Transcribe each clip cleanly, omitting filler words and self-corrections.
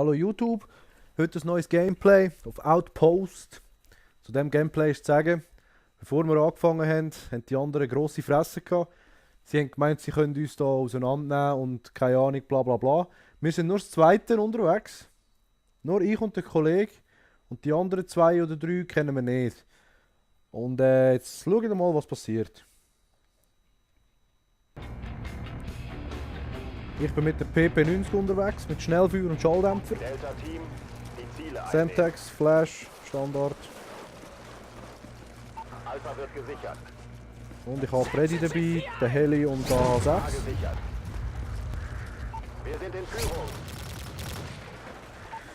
Hallo YouTube, heute ein neues Gameplay auf Outpost. Zu dem Gameplay ist zu sagen, bevor wir angefangen haben die anderen grosse Fresse gehabt. Sie haben gemeint, sie können uns hier auseinandernehmen und keine Ahnung, bla bla bla. Wir sind nur das Zweite unterwegs. Nur ich und der Kollege. Und die anderen 2 oder 3 kennen wir nicht. Und jetzt schauen wir mal, was passiert. Ich bin mit der PP90 unterwegs, mit Schnellfeuer und Schalldämpfer. Semtex, Flash, Standard. Alpha wird gesichert. Und ich habe Freddy dabei, den Heli und den AH6. Wir sind in Führung.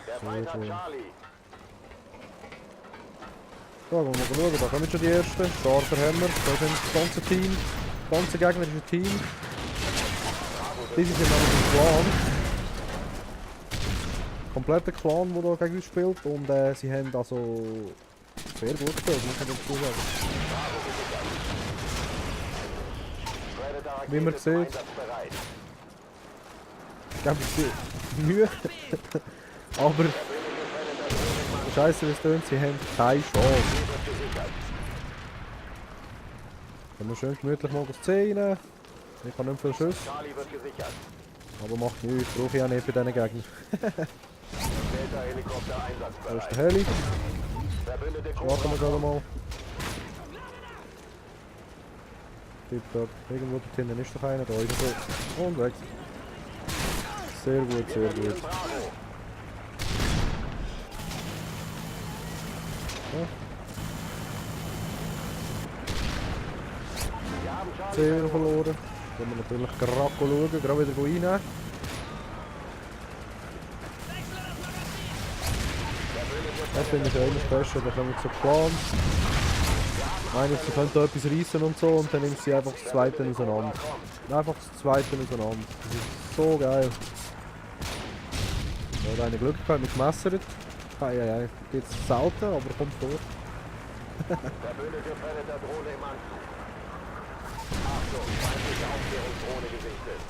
Der Feind hat Charlie. So, wollen wir mal schauen, da kommen schon die ersten. Starker Hammer, da sind das ganze Team, das ganze gegnerische Team. Diese sind nämlich im Clan. Kompletter Clan, der hier gegen uns spielt. Und sie haben also sehr gut gespielt, muss man dazu sagen. Wie man sieht, geben sie Mühe. Aber scheiße, wie es tönt, sie haben keine Chance. Können wir schön gemütlich mal das C rein. Ich habe nicht viel Schuss. Aber macht nichts, brauche ich auch nicht bei diesen Gegnern. Da ist der Heli. Warten wir gerade mal. Tipptopp. Irgendwo dort hinten ist doch einer, da ist er. Und weg. Sehr gut, sehr gut. Ja. 10 verloren. Können wir natürlich gerade schauen, gerade wieder reinnehmen. Das finde ich immer das Beste, da kommen wir zu Plan. Ich meine, sie können da etwas reissen und so und dann nimmt sie einfach das Zweite auseinander. Einfach das Zweite auseinander. Das ist so geil. Da hat einer Glück gehabt, mit gemessert. Eieiei, geht es selten, aber kommt vor. Verbündete Predator-Drohne im Anflug. Achtung, feindliche Aufklärungsdrohne gesichtet.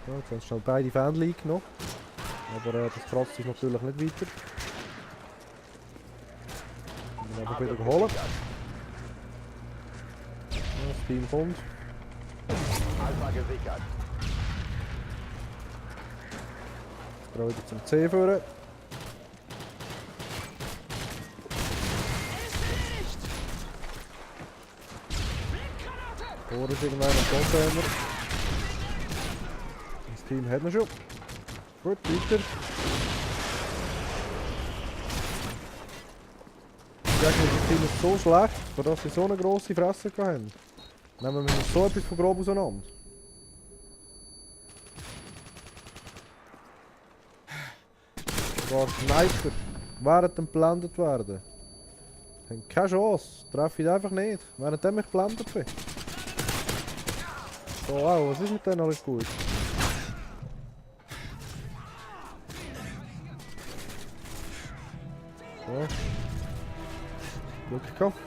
Ja, jetzt haben sie schnell beide Fanleague noch. Aber das kratzt sich natürlich nicht weiter. Und dann einfach wieder geholt. Ja, das Team kommt. Alpha gesichert. Jetzt gehen wir wieder zum C führen. Vor ist irgendwann ein Container. Das Team hat wir schon. Gut, weiter. Das gegnerische Team ist so schlecht, für das sie so eine grosse Fresse hatten. Nehmen wir so etwas von grob auseinander. Sogar Sniper, während dem geblendet werden. Haben keine Chance, treffe ich einfach nicht, während ich geblendet bin. So, wow, was ist mit denen alles gut? So. Glück gehabt,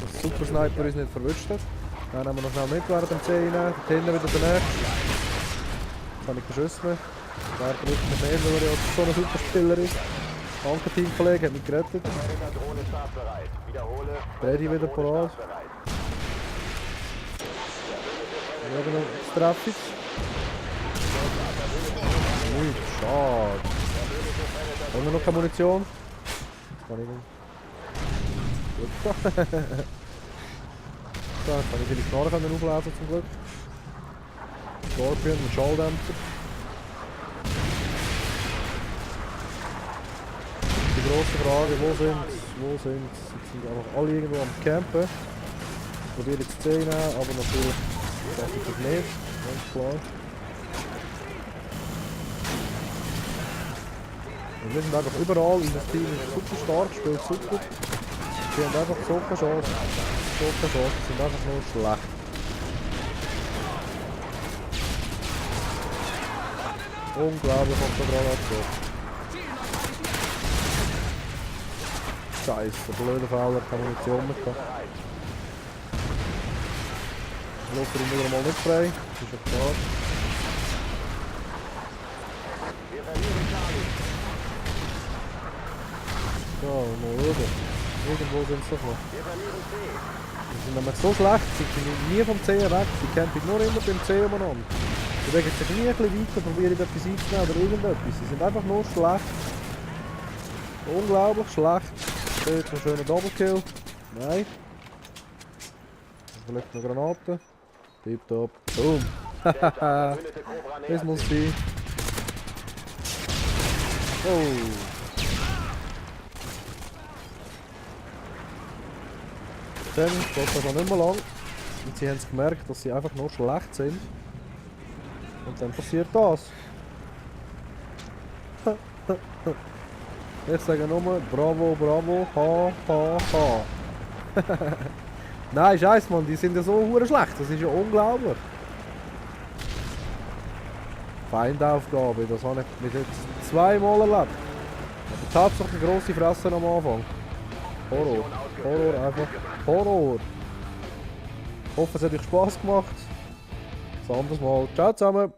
dass der Super Sniper uns nicht verwünscht hat. Dann nehmen wir noch schnell mit während dem C rein, dort hinten wieder der Nächste. Jetzt habe ich keinen Schuss mehr. Der drückt mich mehr, weil er ja so ein super Spieler ist. Danke Teamkollege, hat mich gerettet. Predator-Drohne startbereit. Wiederhole. Freddy wieder parat. Wir haben noch das Treffer. Ui, schade. Haben wir noch keine Munition? Kann ich nicht. Gut. So, jetzt kann ich viele Knarren auflesen zum Glück. Scorpion mit Schalldämpfer. Die grosse Frage, wo sind sie? Jetzt sind einfach alle irgendwo am Campen. Ich probiere jetzt 10 nehmen, aber natürlich schaffe ich das nicht, ganz klar. Und wir sind einfach überall, unser Team ist super stark, spielt super. Sie haben einfach so keine Chance. So keine Chance, sie sind einfach nur schlecht. Unglaublich, was da gerade abgeht. Scheiße, blöder Fehler, keine Munition mehr gehabt. Ich laufe ihn wieder mal nicht frei, das ist ja klar. verlieren Charlie. So, mal schauen. Irgendwo sind sie doch noch. Wir verlieren C. Die sind nämlich so schlecht, sie sind nie vom C weg. Sie campen nur immer beim C umeinander. Sie bewegen sich nie ein bisschen weiter, probieren etwas einzunehmen oder irgendetwas. Sie sind einfach nur schlecht. Unglaublich schlecht. So, jetzt noch einen schönen Doppelkill. Nein. Vielleicht noch Granaten. Tipptopp. Boom. Delta, Haha. verbündete Cobra Das nähert muss sich. sein. Oh. Dann geht das noch nicht mehr lang. Und sie haben es gemerkt, dass sie einfach nur schlecht sind. Und dann passiert das. Ich sage nur bravo, bravo, ha, ha, ha. Nein, scheiß Mann, die sind ja so hure schlecht, das ist ja unglaublich. Feindaufgabe, das habe ich bis jetzt zweimal erlebt. Aber tatsächlich eine grosse Fresse am Anfang. Horror. Horror, einfach Horror. Ich hoffe, es hat euch Spass gemacht. Bis anderes Mal. Ciao zusammen.